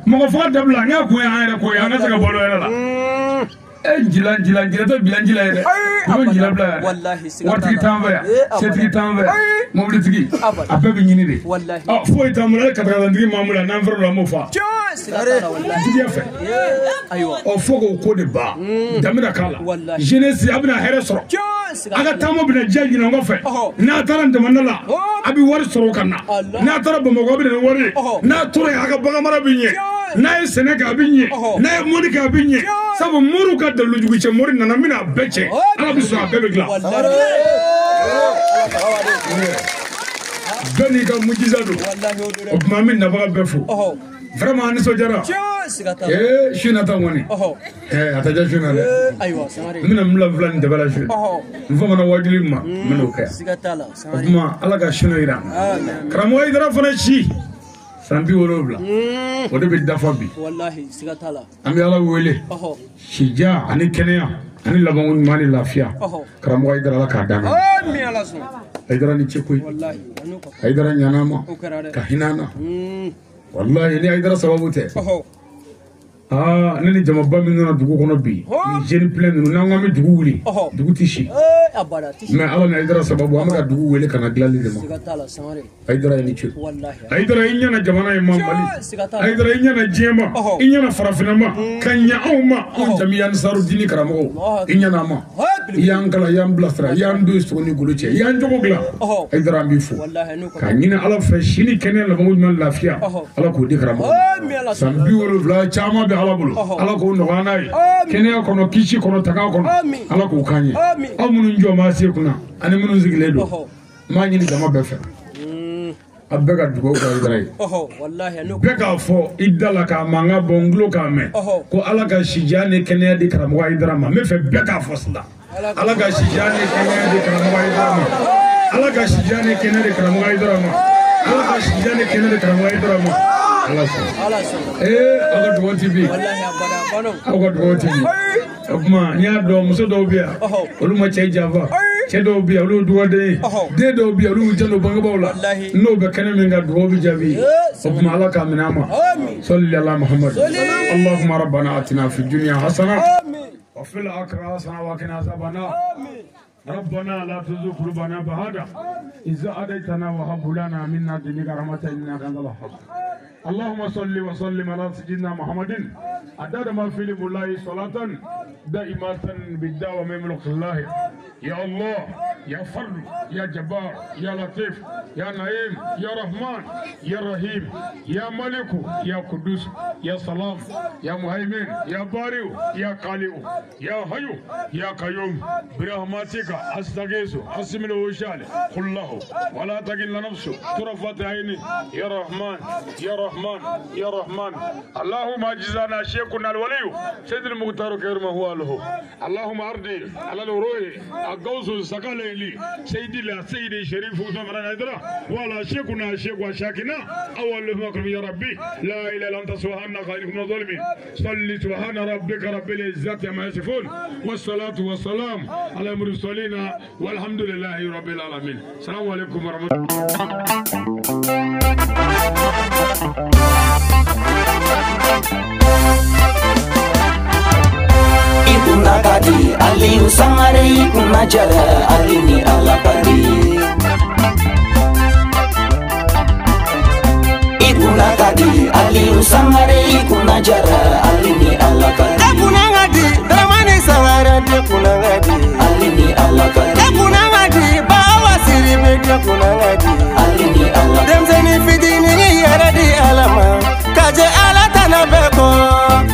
mɔgɔ faga dabila n y'a kun ye an yɛrɛ ko ye an ka se ka balo yɛrɛ la. Njila njila njila tɛ bila njila ye dɛ i bɛ njila bila yan waritigi t'an fɛ yan setigi t'an fɛ yan mobilitigi a bɛɛ bɛ ɲini de foyi t'an bolo hali katakatantigi m'an bolo yan n'an fɛrɛ la an b'o fa juguya fɛ ɔ fo k'o ko de ban danbe na k'a la jeunesse a bɛna hɛrɛ sɔrɔ a ka taama bɛna diya ɲinɛ kɔfɛ n'a taara jamana la a bɛ wari sɔrɔ ka na n'a taara Bamakɔ a bɛ na ni wari ye n'a tora yen a ka baganmara bɛ ɲɛ n'a ye sɛnɛ kɛ a bɛ ɲɛ n'a ye mɔni kɛ a bɛ ɲɛ sabu moriw ka dalilujugu cɛ mori nana n bɛna a bɛɛ cɛ ala bɛ sɔn a bɛɛ bɛ dilan bɛɛ n'i ka mujiza don o tuma an bɛ nabaga bɛɛ fo vraiment an nisɔndiyara su in na ta kɔni a tɛ diya su in na dɛ n bɛna n bila fila ni dɛbɛ la su in n famana wajuli min ma n bɛn'o kɛ o tuma ala ka su in jira karamɔgɔ Hayidara fana si san 70 o de bɛ dafa bi an bɛ ala wele sija ani kɛnɛya ani labanko ɲuman ni lafiya karamɔgɔ Hayidara ala k'a d'an ma Hayidara ni ce koyi Hayidara ɲan'a ma ka hinɛ an na wallahi ni Hayidara sababu tɛ Aa ne ni jamaba min nana dugu kɔnɔ bi ni jeune plein ninnu n'an ko an bɛ dugu wuli dugu tɛ si mais Ala ni Hayidara sababu an bɛ ka dugu wele ka na dilanli de ma. Hayidara i ni ce. Hayidara i ɲɛna jamana in ma Mali. Hayidara i ɲɛna diɲɛ ma, i ɲɛna farafinna ma, ka ɲɛ anw ma, anw jamiya Ansarudini karamɔgɔw, i ɲɛna an ma, i y'an kalan, i y'an bilasira, i y'an don sogo ni golo cɛ, i y'an jogo dilan. Hayidara an b'i fo k'a ɲini Ala fɛ si ni kɛnɛya labanko ɲuman lafiya Ala k'o di karamɔgɔ. San 70 caman bɛ Ala bolo, Ala k'o nɔgɔya n'a ye, kɛnɛya kɔnɔ, kisi kɔnɔ, tanga kɔnɔ, Ala k'o k'an ye. Aw minnu jɔ maa se kunna ani minnu sigilen don, n b'a ɲini jama bɛɛ fɛ, a bɛɛ ka dugawu kɛ Hayidara ye. Bɛɛ k'a fɔ i da la k'a mankan bɔ n tulo k'a mɛn ko Ala ka sijan ni kɛnɛya di karamɔgɔ Hayidara ma. N bɛ fɛ bɛɛ k'a fɔ sisan, Ala ka sijan ni kɛnɛya di karamɔgɔ Hayidara ma. Ala ka sijan ni kɛnɛya di karamɔgɔ Hayidara ma. Ala ka sijan ni kɛnɛya di karamɔgɔ Hayidara ma. Ala sɔnna. Ee aw ka dugawu ti bi, aw ka dugawu ti bi. O tuma n y'a dɔn muso dɔw bɛ yan olu ma cɛ janfa, cɛ dɔw bɛ yan olu ye dugaden ye, den dɔw bɛ yan olu y'u janto bangebaaw la, n'o bɛ kɛnɛ min kan dugawu bɛ jaabi. O tuma Ala k'a minɛ an ma. Sɔli ala Muhammad. Allahumma rabbana atina fi dunya hasana wa fil akhirati hasana wa qina azaban nar. ربنا لا تزغ قلوبنا بعد إذ هديتنا وهب لنا من لدنك رحمة إنك أنت الوهاب. اللهم صل وسلم على سيدنا محمد عدد ما في الله صلاة دائمة بالدعوة من ملك الله. يا الله يا فرد يا جبار يا لطيف يا نعيم يا رحمن يا رحيم يا ملك يا قدوس يا سلام يا مهيمن يا بارئ يا خالق يا حي يا قيوم برحمتك أستغيث أسمع وشال قل له ولا تكل نفسه طرفة عيني يا رحمن يا رحمن يا رحمن. اللهم اجزانا شيخنا الولي سيد المختار خير ما هو له. اللهم ارضي على الروح الغوث الثقلين سيدي لا سيدي شريف عثمان هيدرا ولا شيخنا شيخ وشاكنا اول مكرم يا ربي لا اله الا انت سبحانك انك من الظالمين. صلي سبحان ربك رب العزه عما يصفون والصلاه والسلام على المرسلين والحمد لله رب العالمين. السلام عليكم ورحمه الله. Ikuna kadi Aliou Sangare ikuna jara Ali ni ala kadi. Ikuna kadi Aliou Sangare ikuna jara Ali ni ala kadi. Ikuna kadi Dramane Sangare ikuna kadi Ali ni ala kadi. Ikuna kadi Bawa Siribe ikuna kadi Ali ni ala kadi. Denmisɛnnin fitinin i yɛrɛ di Ala ma ka jɛ Ala tana bɛɛ kɔ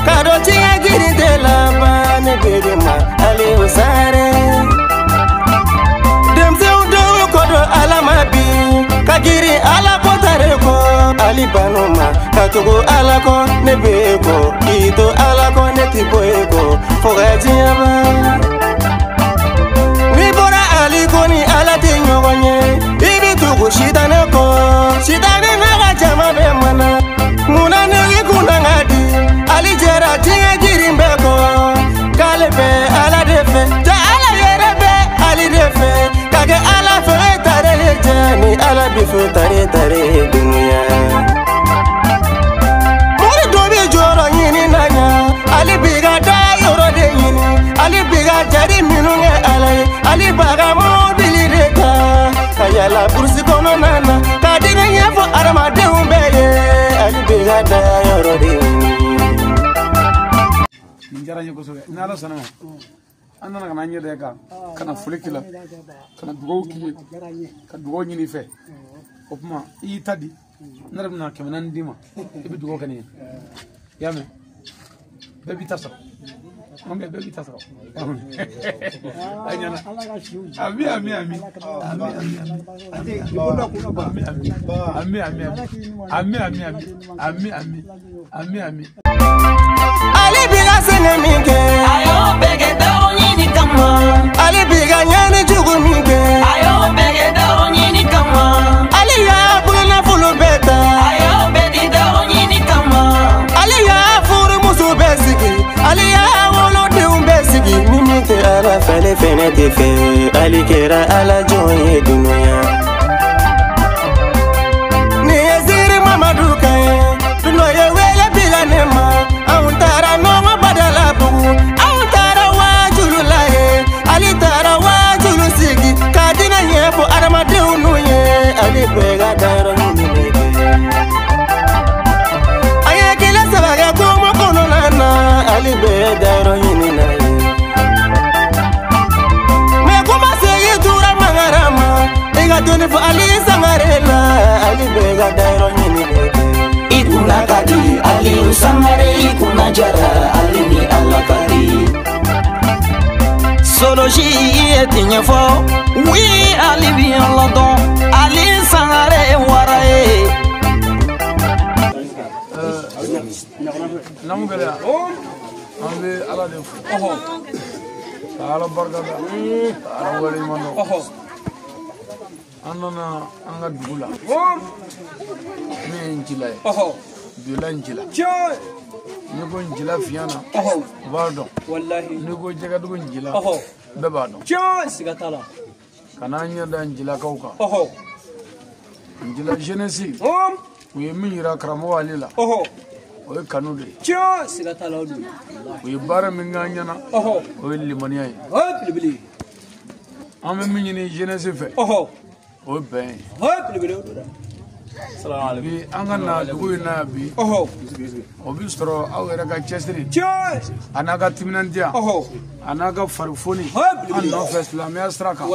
ka dɔn tiɲɛ jiri tɛ laban ne bɛ de ma Aliou Sangare. Denmisɛnw dɔw kɔ don Ala ma bi ka girin Ala ko tare kɔ Ali banu ma ka tugu Ala kɔ ne bɛ e kɔ k'i to Ala kɔ ne ti bɔ e kɔ fo ka diɲɛ ban. N'i bɔra Ali ko ni Ala tɛ ɲɔgɔn ye i bɛ tugu sitanɛ kɔ sitanɛ n'a ka jama bɛɛ mana munna ne y'i kunna ka di Ali jɛra diɲɛ jiri bɛɛ kɔ k'ale bɛ Ala de fɛ ja Ala yɛrɛ bɛ Ali de fɛ ka kɛ Ala fɛ tare ye jɛ ni Ala bi fɛ tare tare dunuya. Mori dɔ bɛ jɔyɔrɔ ɲini na ɲa Ali b'i ka da yɔrɔ de ɲini Ali b'i ka jari minnu kɛ Ala ye Ali b'a ka mobili de ta ka yala burusi kɔnɔna na ka diinɛ ɲɛfɔ adamadenw bɛɛ ye Ali b'i ka da yɔrɔ de ɲini. Nin diyara n ye kosɛbɛ ni Ala sɔnna ma an nana ka na an yɛrɛ kan ka na foli k'i la ka na dugawu k'i ye ka dugawu ɲini i fɛ o tuma i y'i ta di ne yɛrɛ bɛna 400 d'i ma i bɛ dugawu kɛ ne ye i y'a mɛn bɛɛ b'i ta sɔrɔ an bɛɛ b'i ta sɔrɔ a ɲɛna ami ami ami ami ami ami ami ami ami ami ami ami. Ali bi ka sɛnɛ min kɛ a y'o bɛɛ kɛ dɔrɔn ɲini kama. Ali bi ka ɲani jugu min kɛ a y'o bɛɛ kɛ dɔrɔn ɲini kama. Ali y'a bolonafolo bɛɛ ta a y'o bɛɛ di dɔrɔn ɲini kama. Ali y'a furumuso bɛɛ sigi Ali y'a wolodenw bɛɛ sigi ni min tɛ Ala fɛ ale fɛnɛ tɛ fɛ Ali kɛra Ala jɔn ye dunuya. Nin ye Ziri Mamadu kan ye dun dɔ ye wele bila ne ma anw taara. bɛ dayɔrɔ ɲini na ye. Mɛ kuma segin tura mangara ma, i ka dɔnni fɔ Ali Sangare la, Ali bɛ ka dayɔrɔ ɲini de. I kunna ka di Aliyu Sangare, i kunna jara Ali ni Ala ka di. Solosi i ye tiɲɛ fɔ, oui Ali bi Ala dɔn, Ali Sangare ye wara ye. Namu gɛlɛya an bɛ Ala de fo ka Ala barika da ka Ala waleɲuman dɔn. An nana an ka dugu la min ye Ncila ye, Dola Ncila. N'i ko Ncila fiɲɛ na u b'a dɔn, n'i ko Jɛgɛdugu Ncila bɛɛ b'a dɔn. Ka n'an ɲɛ da Ncilakaw kan, Ncila jeunesse u ye min yira karamɔgɔ Ale la, o ye kanu de ye. U ye baara min k'an ɲɛna, o ye limaniya ye. An bɛ min ɲini jeunesse fɛ, o ye bɛn ye. Bi an ka na dugu in na yan bi, o bɛ sɔrɔ aw yɛrɛ ka cɛsiri a n'a ka timinandiya a n'a ka farifoni an nɔfɛ silamɛya sira kan.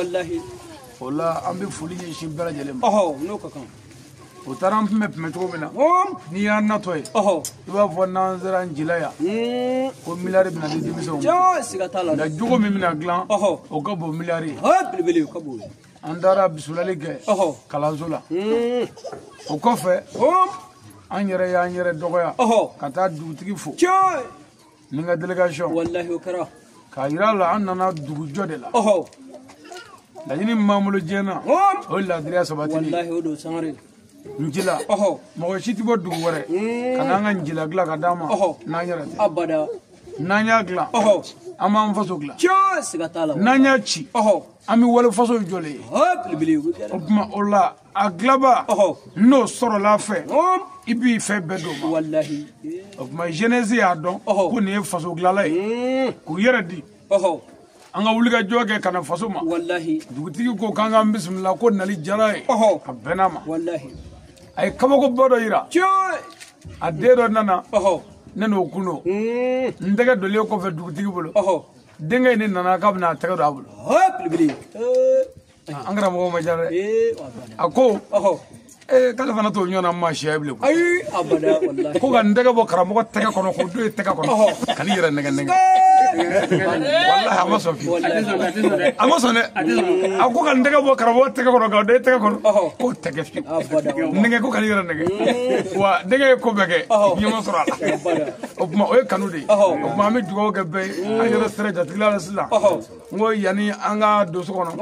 O la an bɛ foli ɲɛsin bɛɛ lajɛlen ma. O taara an tun bɛ tɛmɛ cogo min na, n'i y'an natɔ ye, i b'a fɔ n'an sera Ncila yan ko miliyari bɛna di denmisɛnw ma. Nka jogo min bɛna dilan, o ka bon miliyari ye. An taara bisimilali kɛ kalanso la. O kɔfɛ an yɛrɛ y'an yɛrɛ dɔgɔya ka taa dugutigi fo ni n ka délégation k'a yira a la an nana dugujɔ de la. Laɲini min b'an bolo diɲɛ na, o ye laadiriya sabatili ye. Ncila mɔgɔ si tɛ bɔ dugu wɛrɛ ka n'an ka Ncila dilan ka d'an ma n'an yɛrɛ tɛ. N'an y'a dilan, an b'an faso dilan. N'an y'a ci, an bɛ wale faso jɔlen ye. O tuma o la a dilanba n'o sɔrɔla fɛ, i b'i fɛn bɛɛ d'o ma. O tuma jeunesse y'a dɔn ko nin ye faso dilanla ye, k'u yɛrɛ di. An ka wulikajɔ kɛ ka na faso ma. Dugutigi ko k'an k'an bisimila ko nali diyara ye, a bɛnna ma. A ye kabakoba dɔ yira. A den dɔ nana, ne n'o kunno. N tɛgɛ donlen kɔfɛ dugutigi bolo, denkɛ in ne nana k'a bɛna a tɛgɛ don a bolo. An karamɔgɔ ma diya dɛ. A ko k'ale fana t'o ɲɔgɔnna maa siya ye bilen koyi. Ko ka n tɛgɛ bɔ karamɔgɔ tɛgɛ kɔnɔ k'o don e tɛgɛ kɔnɔ ka n'i yɛrɛ nɛgɛ nɛgɛ. Walahi a ma sɔn fiyewu. A ma sɔn dɛ. A ko ka n tɛgɛ bɔ karamɔgɔ tɛgɛ kɔnɔ k'a don e tɛgɛ kɔnɔ k'o tɛgɛ fiyewu. Nɛgɛ ko ka n'i yɛrɛ nɛgɛ. Wa denkɛ ye ko bɛɛ kɛ, ɲɛ ma sɔrɔ a la. O tuma o ye kanu de ye. O tuma an bɛ dugawu kɛ bɛɛ ye. An yɛrɛ sera jatigila la sisan. N ko yanni an ka don so kɔnɔ,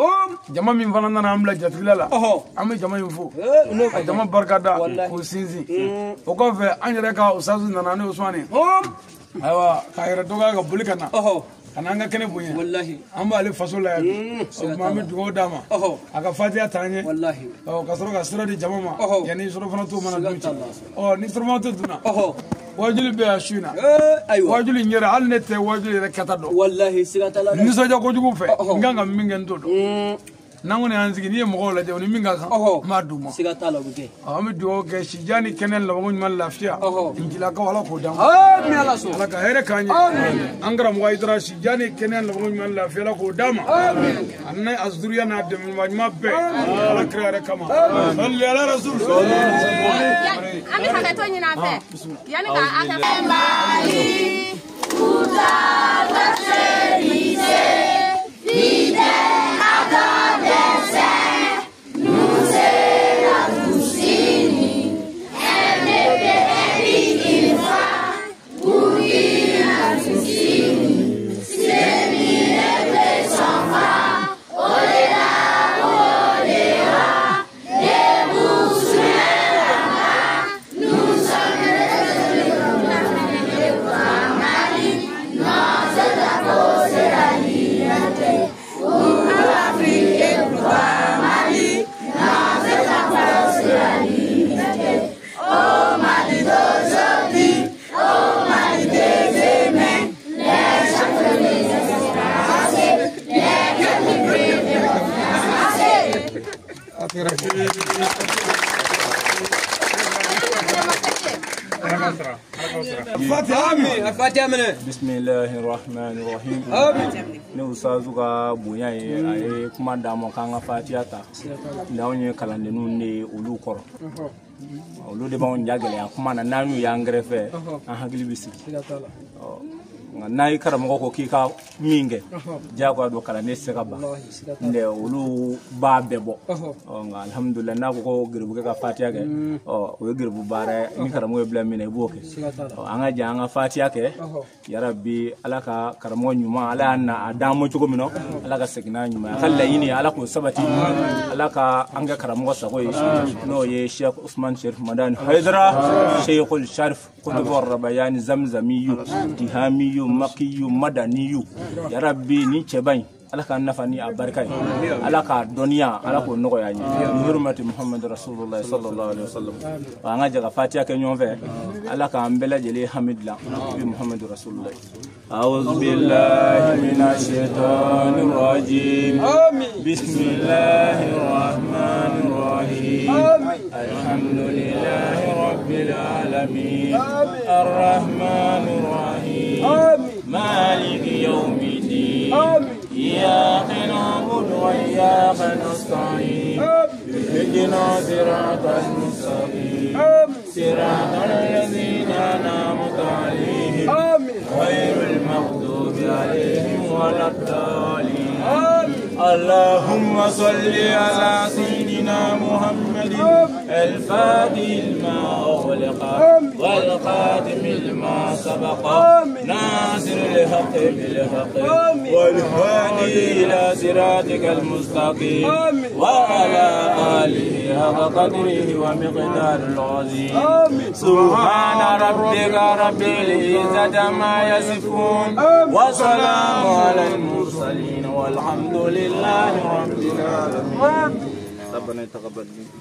jama min fana nana an bila jatigila la, an bɛ jama in fo. Ka jama barika da k'o sinsin. O kɔfɛ an yɛrɛ ka usazu nana n'o Usumani. Ayiwa k'a yɛrɛ dɔgɔya ka boli ka na. Ka n'an ka kɛnɛ bonya. An b'ale faso la yan bi. O tuma an bɛ dugawu d'a ma. A ka fatiya t'an ye. Ka sɔrɔ ka sira di jama ma. Yanni surɔfana mana dun cɛ. Ni surɔfana dunna, wajuli bɛ yan su in na. Wajuli in yɛrɛ hali ne tɛ wajuli yɛrɛ kɛta dɔn. Nisɔndiya kojugu fɛ, n kan ka min kɛ n t'o dɔn. N'an kɔni y'an sigi, n'i ye mɔgɔw lajɛ o ni min ka kan, n b'a d'u ma. An bɛ dugawu kɛ sijan ni kɛnɛ labanko ɲuman lafiya. Ncilakaw Ala k'o d'an ma. Ala ka hɛrɛ k'an ye. An karamɔgɔ Hayidara sijan ni kɛnɛ labanko ɲuman lafiya Ala k'o d'an ma. A n'a a zuriya n'a dɛmɛbaa ɲuman bɛɛ. Ala kira yɛrɛ kama. Sali ala rasul. An bɛ hakɛto ɲini an fɛ yanni ka a kɛ. Mali, fidèle à ton dessein, nous serons tous unis. MPP une fois, Burkina tous unis. C'est mille enfants, Oléla, Oléla, debout sur la main, nous sommes les Mali, notre drapeau. Fatiha Fatiha minɛ. Bisimilahi rahmani rahim. Ne ustazu ka bonya ye a ye kuma d'an ma k'an ka Fatiha ta. N'anw ye kalandenninw de ye olu kɔrɔ. Olu de b'anw ja gɛlɛya kuma na n'an y'u y'an kɛrɛfɛ an hakili bɛ sigi. Nka n'a ye karamɔgɔ ko k'i ka min kɛ diyagoya don kalanden tɛ se ka ban nka olu b'a bɛɛ bɔ nka alihamudulilayi n'a ko ko geribukɛ ka fatiya kɛ o ye geribu baara ye ni karamɔgɔ ye bila min na i b'o kɛ an ka jɛ an ka fatiya kɛ yarabi ala ka karamɔgɔ ɲuman ala y'a na a d'an ma cogo min na ala ka segin n'a ɲuman ye a ka laɲini ala k'o sabati ala ka an kɛ karamɔgɔ sago ye n'o ye Sheikh Usman Sherif Madani Haidara Sheikhul Sharif Kutubu Rabayani Zamzamiyu Tihamiyu Makiyu Madaniyu yarabi ni cɛba in ala k'an nafa ni a barika ye ala k'a dɔnniya ala k'o nɔgɔya an ye hurmati Muhammad Rasulullah sallallahu alaihi wasallam an ka jɛ ka fatiya kɛ ɲɔgɔn fɛ ala k'an bɛɛ lajɛlen hami dilan bi Muhammad Rasulullah. أعوذ بالله من الشيطان الرجيم. بسم الله الرحمن الرحيم. الحمد لله رب العالمين. الرحمن الرحيم. مالك يوم الدين. إياك نعبد وإياك نستعين. اهدنا صراط المستقيم. صراط الذين أنعمت عليهم غير المغضوب عليهم ولا الضالين. اللهم صل على سيدنا محمد الفاتح لما أغلق والخاتم لما سبق ناصر الحق بالحق والهادي إلى صراطك المستقيم وعلى آله حق قدره ومقداره العظيم. سبحان ربك رب العزة عما يصفون وسلام على المرسلين والحمد لله رب العالمين. ربنا يتقبل منا.